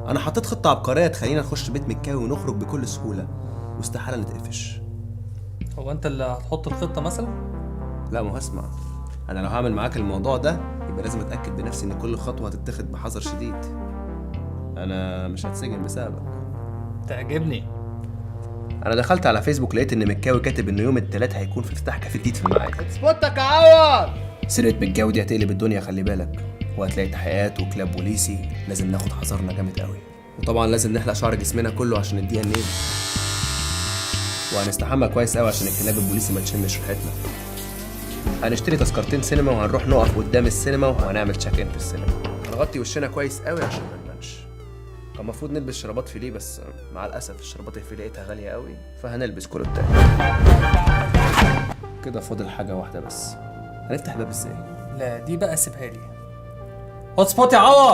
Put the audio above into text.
انا حطيت خطه عبقرية تخلينا نخش بيت مكاوي ونخرج بكل سهولة واستحاله نتقفش. هو انت اللي هتحط الخطة مثلا؟ لا ما هو اسمع، انا لو هعمل معاك الموضوع ده يبقى لازم اتاكد بنفسي ان كل خطوة هتتاخد بحذر شديد. انا مش هتسجن بسببك. تعجبني. انا دخلت على فيسبوك لقيت ان مكاوي كاتب ان يوم الثلاث هيكون في افتتاح كافيه جديد في المعادي. spot ك يا عوض. سرقه مكاوي دي هتقلب الدنيا، خلي بالك، وهتلاقي تحقيقات وكلاب بوليسي. لازم ناخد حذرنا جامد قوي، وطبعا لازم نحلق شعر جسمنا كله عشان ال DNA، وهنستحمى كويس قوي عشان الكلاب البوليسي ما تشمش ريحتنا. هنشتري تذكرتين سينما وهنروح نقف قدام السينما وهنعمل check in في السينما. هنغطي وشنا كويس قوي عشان ما نبانش. كان المفروض نلبس شرابات فيليه، بس مع الاسف الشرابات الفيليه لقيتها غالية قوي، فهنلبس كولوتات. كده فاضل حاجة واحدة بس، هنفتح الباب ازاي؟ لا دي بقى سيبها لي. hot spot يا عوض.